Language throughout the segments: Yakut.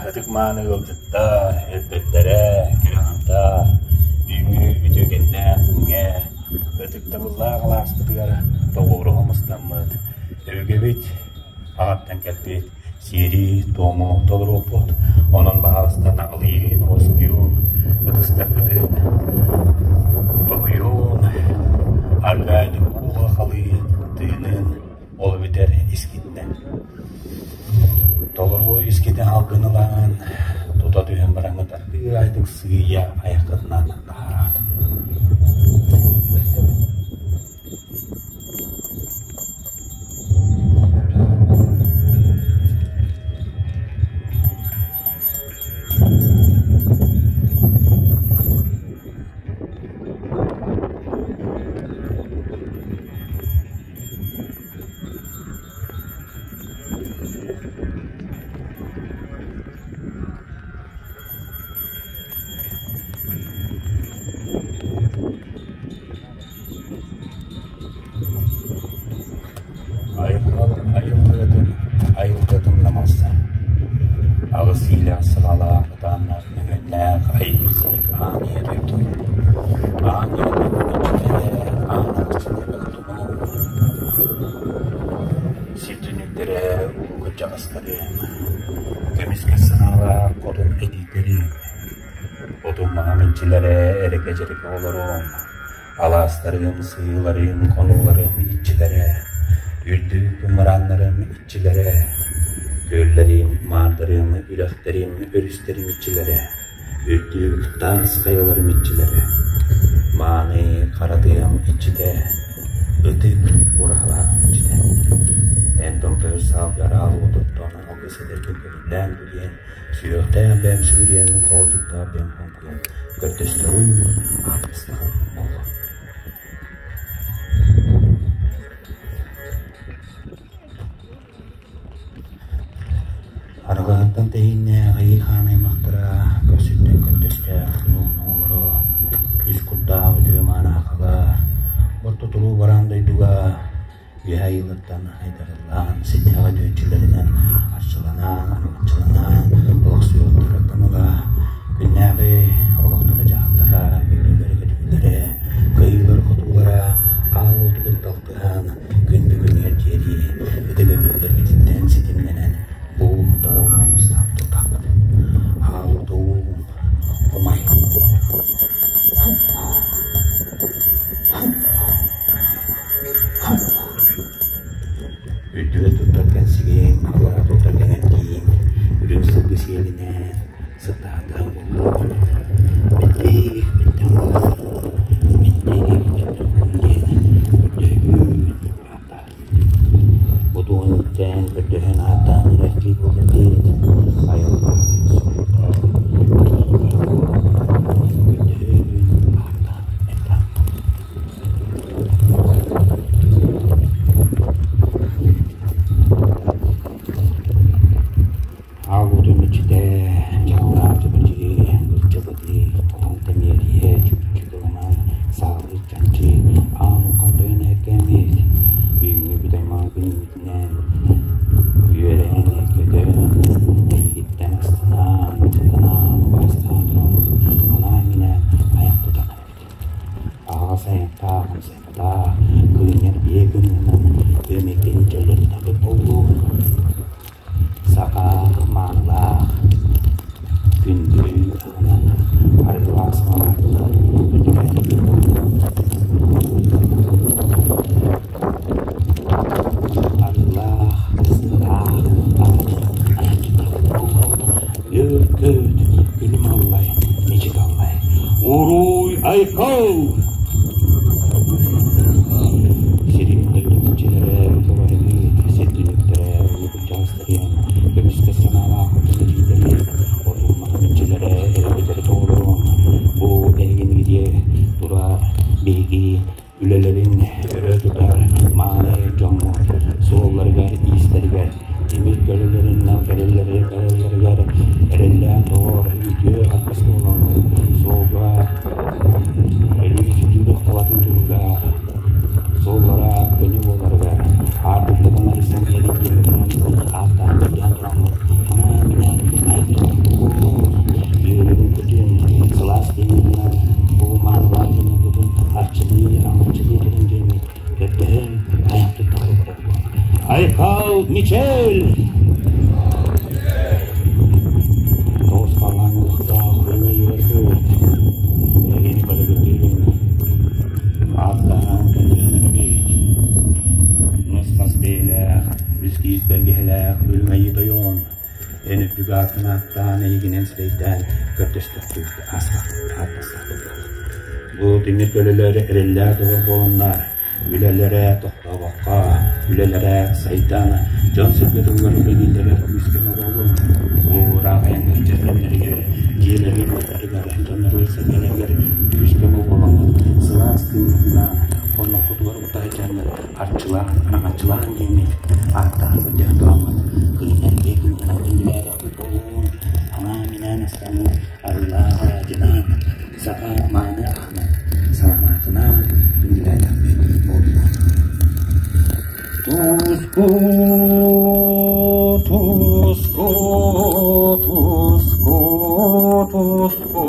Ытык-мааны ыалдьыттар, элбэттэрэ, кыраһантар, бүгүҥҥү үтүөкэннээх күҥҥэ ытыктабыллаах алааспытыгар тоҕуоруһа мустаммыт, өбүгэбит аҕаттан кэлбит сиэри-туому толоруохпут, онон баһаалыста наҕылыйыы, уоскуйуун, ытыстаргытын тоһуйуун, аргаайдык ууга халыы тыынын, ол эбэтэр искитинэн. Толору искитин алгын ылан, тута түһэн бараҥҥыт ардыырайдык сыыйа айаххытынан таһаараат. Айылҕа айыллыытын айылгытын намылса, аҕыс иилээх саҕалаах ытааннаах мөҥүөннээх айыы силик аан ийэ дойду, аан ийэ дойду иччитэ, аан ахчыта Сир түннүктэрэ улуу кырдьаҕастарым, көмүскэс санаалаах хотун этийтэрим, отун-маһым иччилэрэ эрэкэ-дьэрэкэ олоруом, алаастарым, сыһыыларым, хонууларым иччилэрэ, үрдүк мырааннарым иччилэрэ, күөллэрим, маардарым, үрэхтэрим, өрүстэрим иччилэрэ Үрдүк таас хайаларым иччилэрэ, мааны хара тыам иччитэ, ытык ураһалааҕым иччитэ. Эн томтойор саалга араал уотуттан алгыс этэргин көҥүллээн билиэн, сүһүөхтээх бэйэм сүгүрүйэн, хоолдьуктаах бэйэм хоҥкуйан көрдөстөҕүм, ааттастаҕым буоллун. Арҕаһыттан тэһииннээх Айыы Хаан аймахтара көхсүттэн көнтөстөөх күн оҕолоро, үс курдаах үтүө манаахалар, ортотулуу бараан дойдуга үөһэ айыылартан айдарыллаан, ситтэҕэ үтүөччүлэринэн арчыланан, арылыччыланан, олохсуйуохтарыттан ыла күннээҕи олохторо-дьаһахтара, үөрүүлэрэ-көтүүлэрэ, кыайыылара-хотуулара аал уотугар талтыһан, Күн бүгүнүгэр диэри ытык өбүгэлэрбититтэн ситимнэнэн бу тоҕуоруһан тутахпыт. Аалутуу умай. Үрдүгэ туттар кэнсигин, аллара туттар кэнэрдиин, үрүҥ сылгы сиэлинэн сыттаатаан буолуо. Биттик, биттэн буолар. Биттик, биттэн диэн көрдөһүүн аата. Бутуун үктээн көрдөһөн ааттаан эрэрдии буолар диэн айылҕа суолта көрдөһүүн ааттаан этэ. Аал-уотун иччитэ, дьаһаллаах дьэбэдьи, ыччабытыы, хотон тэмиэрийэ, чүмэчи кыламан, саалыы чанчы, аан уххан тойон эркээммит, бүгүҥҥү бүтаймаҕа күнүммүтүнэн үөрэн, көтөн, эйигиттэн астынан, махтанан, убаастаан тураммыт, анаан-минээн айах тутан эрэбит. Аҕа сайынтаах, амсайбатах, кыынньар биэ кымыһынан күөмэйгин дьөллөтүтэрбит буоллун. Саха маанылаах, күндү аһынан арыгылаах саҥалаах Арыгылаах, сыалаах, Үөр-көт, күлүм аллай, мичик аллай, Уруй айхал! Сирин дойдутчилэрэ көбөрүгүт, сирдүнүктэрэ улукуччаастарыан, көмүскэс санаалаах хотун отун-маһын иччилэрэ эрэбитэри тоҕолоруон, бу эһигини турар биһиги үлэлэрин өрө тутар мааны дьоҥҥут суолларыгар-иистэригэр тимир көлөлөрүн кэлэллэригэр эрэллээх доҕор үтүө аргыс буолан суолга өлүү-сүтүү тохтолотун туһугар суоллара көнө буоларыгар аартыктарын арыйсан биэрин диэн ааттаан көрдөөн тураммыт анаан-минээн айан турабыт. Айхал Мичэл! Тоҕус халлаан олохтоох өҥөйүгэр эһигини барыгытыын ааттаан кэллэһэн эрэбит. Нус-хас бэйэлээх, үс киис бэргэһэлээх үрүҥ айыы тойон, эн үрдүк аатын ааттаан эйигинэн сирэйдээн көрдөстөхпүт, ааттастахпыт. Бу тимир көлөлөр эрэллээх доҕор буоланнар, Үлэлэрэ тохтообокко, үлэлэрэ сайдан, дьон-сэргэ тыллар үлэлииллэригэр күүскэ буоллун. Бу ыраах айаҥҥа сылдьар кэмнэригэр, дьиэлэригэр-уоттарыгар, дьонноругар-сэргэлэригэр күүскэ буолуҥ. Сылаас тыыннаан, хонноххутугар утары дьаҥҥыт арчылаан, араҥаччылаан диэммит ааттаах сылдьан тураммыт, күннэргэ күннэрэ күндүлээтэхпит буолуун, анаан-минээн астаммыт арыылаах алаадьынан, Саха мааны аһынан, саламаатынан күндүлээтэхпит буолуо. Туску, туску, туску, туску,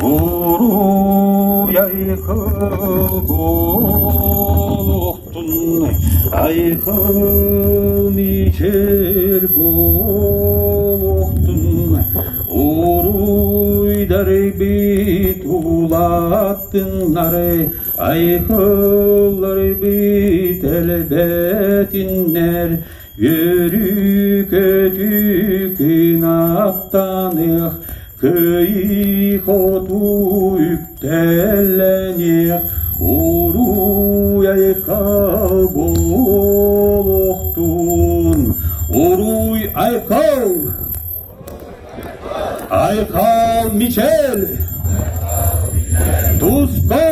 уруй айхал буолуохтун, айхал мичил буолуохтун, Уруйдарбыт улааттыннары, айхалларбыт элбэтиннэр, үөрүү-көтүү кынаттаныах, кыайыы-хотуу үктэллэниэх, уруй айхал буолуохтун, уруй айхал! Айхал Мичел! Туско!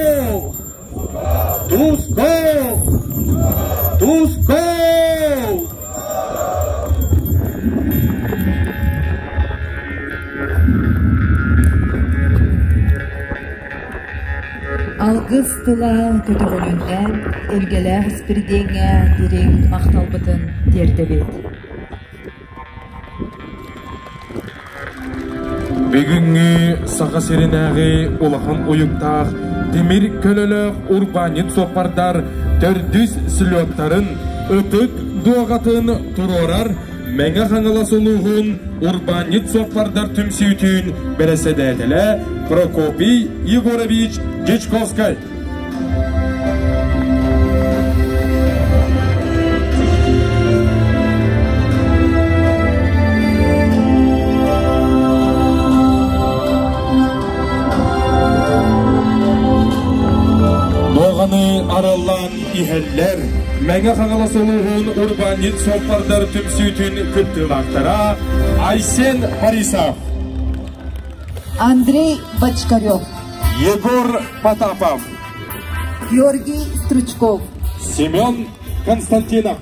Туско! Туско! Алгыс тыла көтөҕүлүннэ, илгэлээх Испирдиэҥҥэ дириҥ махталбытын тиэрдэбит. Бүгүҥҥү Саха сиринээҕи улахан уйуктаах тимир көлөлөөх урбаанньыт суоппардар төрдүс слеттарын ытык дуоҕатын туруорар Мэҥэ Хаҥалас улууһун урбаанньыт суоппардар түмсүүтүн бэрэссэдээтэлэ Прокопий Егорович Дьячковскай. Дуоҕаны араллаан иһэллэр Мэҥэ Хаҥалас улууһун урбаанньыт суоппардар түмсүүтүн кыттыылаахтара Айсен Борисов, Андрей Бочкарев, Егор Потапов, Георгий Стручков, Семен Константинов.